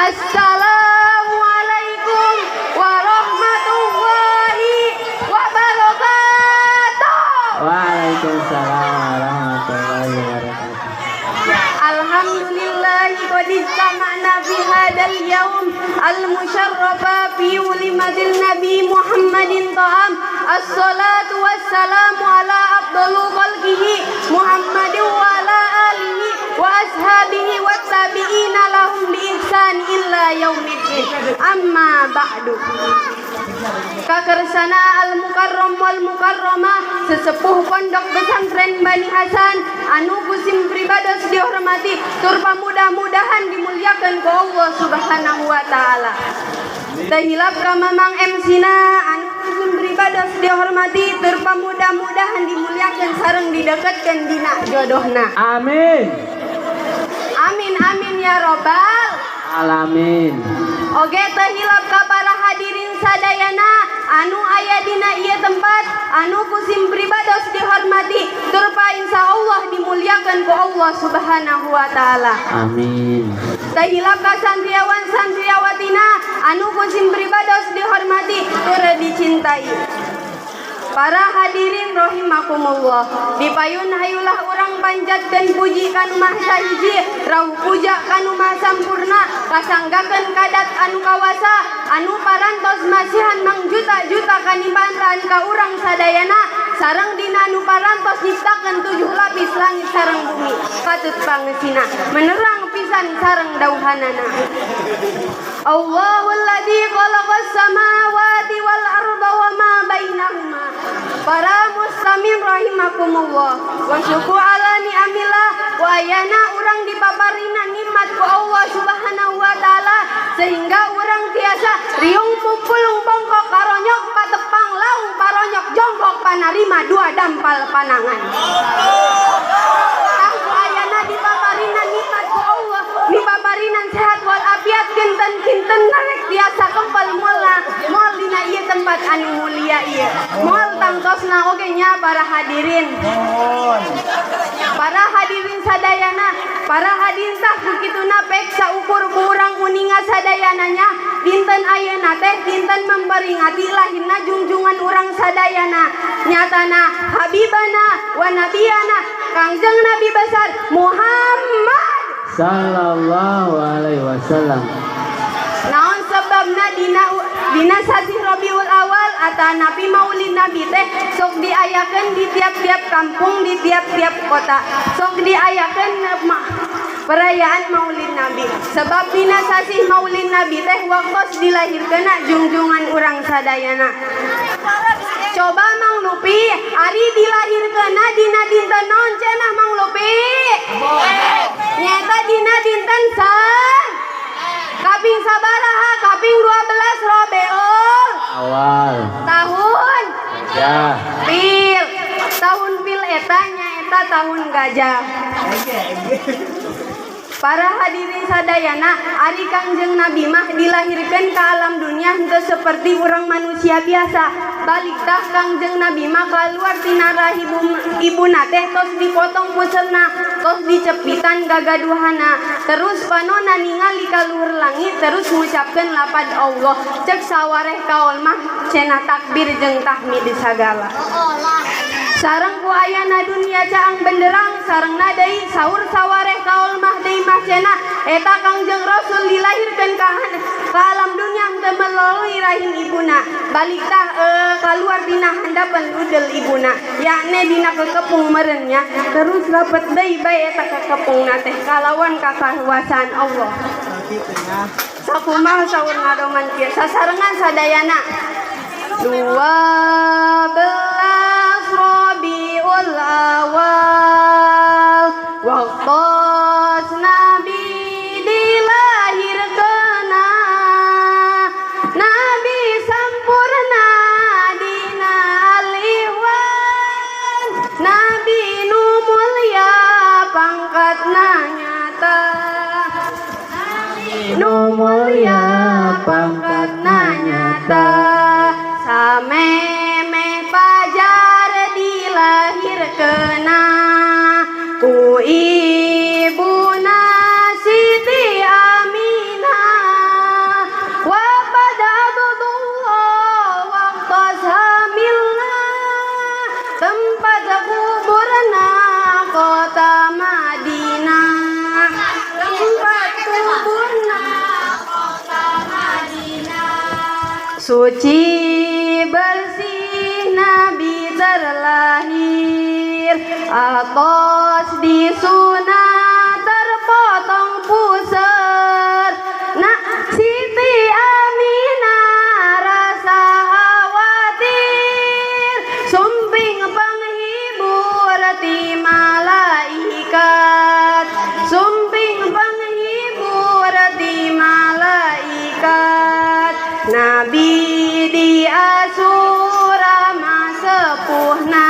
Assalamualaikum warahmatullahi wabarakatuh. Waalaikumsalam warahmatullahi wabarakatuh. Alhamdulillah qad ijtama'na fi hadzal yaum al musharrafa fi walimatil nabi Muhammadin ta'am. Assalatu wassalamu ala afdalu khalqihi Muhammadin wa ala alihi wa ashabihi wat tabi'ina lahum bi ihsan illa yaumiddin. Amma ba'du. Kakersana al mukarram wal mukarramah, sesepuh Pondok Pesantren Bani Hasan anu kusim pribados dihormati tur mudah-mudahan dimuliakan ku Allah Subhanahu wa taala. Teu hilap ka Mamang MC-na anu kusim pribados dihormati tur mudah-mudahan dimuliakan sareng dideketkeun dina jodohna. Amin. Amin amin ya robbal alamin. Oge teu hilap ka para hadirin sadayana anu aya dina ieu tempat anu kusim pribados dihormati tur insya Allah dimuliakan ku Allah Subhanahu wa taala. Amin. Teu hilap ka santriawan santriawatina anu kusim pribados dihormati tur dicintai. Para hadirin rahimakumullah, dipayun hayulah urang panjatkeun puji kanu Maha Sahiji, rauh puja kanu Maha Sampurna, kasanggakeun ka Dat anu kawasa, anu parantos masihan mangjuta-juta kanikmatan ka urang sadayana, sareng dina anu parantos nyiptakeun tujuh lapis langit sareng bumi, patut pangesina, menerang pisan sareng dauhanana. Allahul ladzi khalaqas samawati wal arda wa ma bainahuma. Para mustamin rahimakumullah. Wa syukur ala ni'amillah wa ayana urang dipaparina nikmat ku Allah Subhanahu wa taala sehingga urang tiasa riung pupulung bongkok karonyok patepang laung paronyok jongkok panarima dua dampal panangan. Tah, ku ayana dipaparina nikmat ku Allah, dipaparinan sehat wal afiat, kinten-kinten narek tiasa kempal mola moal dina ieu tempat anu mulia ieu. Moal tangtosna oge nya, para hadirin. Para hadirin sadayana, para hadirin, tah kukituna pek saukur ku urang uninga sadayananya, dinten ayeuna teh dinten memperingati lahirna junjungan urang sadayana, nyatana habibana wa nabiyana Kangjeng Nabi besar Muhammad Sallallahu alaihi wasallam. Naon sebabna dina dina sasih Rabiul Awal atau Nabi Maulid Nabi teh sok diayakeun di tiap-tiap kampung, di tiap-tiap kota sok diayakeun perayaan Maulid Nabi? Sebab dina sasih Maulid Nabi teh waktos dilahirkeunna junjungan urang sadayana. Coba Mang Lupi, ari dilahirkeunna dina dinten naon cenah, Mang Lupi? Nyata dina dinten san kaping sabaraha? Kaping 12 Robeul Awal. Tahun Gajah. Pil. Tahun pil eta nyaeta tahun gajah. Para hadirin sadayana, ari Kangjeng Nabi mah dilahirkan ke alam dunia henteu seperti orang manusia biasa. Balik tah Kangjeng Nabi mah keluar tina rahim ibuna teh tos dipotong puserna, tos dicepitan gagaduhana. Terus panona ningali ka luhur langit, terus ngucapkeun lapad Allah. Cek sawareh kaol mah cenah takbir jeung tahmid sagala. Sareng ku ayana dunia caang benderang sareng deui saur sawareh kaol mah deui mah cenah eta Kangjeng Rasul dilahirkeun ka alam dunia henteu melalui rahim ibuna. Balik tah kaluar dina handapan udel ibuna, yakni dina kekepung merennya, terus rapet deui bae eta kekepungna teh kalawan kakakuasaan Allah. Sakumaha saur ngadoman kieu sasarengan sadayana? 12 Rabiul Awal waktos Nabi dilahirkeuna, Nabi sampurna dina alihwan, Nabi nu mulia pangkatna nyata, Nabi nu mulia pangkatna nyata, sameme pajar dilahirkeuna ku ibuna Siti Aminah. Suci bersih Nabi terlahir, atos disunat terpotong puseur. Nak Siti Aminah rasa khawatir, sumping penghibur ti malaikat, sumping penghibur ti malaikat. Nabi diasuh ramah sepuhna,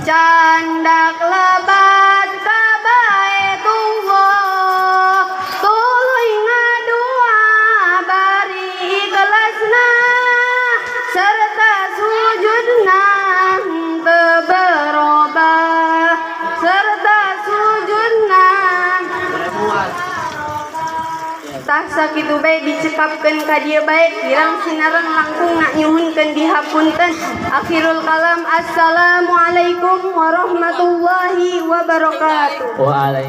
candak lebat ka Baitullah, tuluy ngadua bari ikhlasna, serta sujudna teu berubah, serta sujudna. Tah, sakitu bae, dicekapkeun ka dieu bae. Kirang sinareng langkung nak nyuhunkeun dihapunten. Akhirul kalam, assalamualaikum warahmatullahi wabarakatuh. Waalaikumsalam.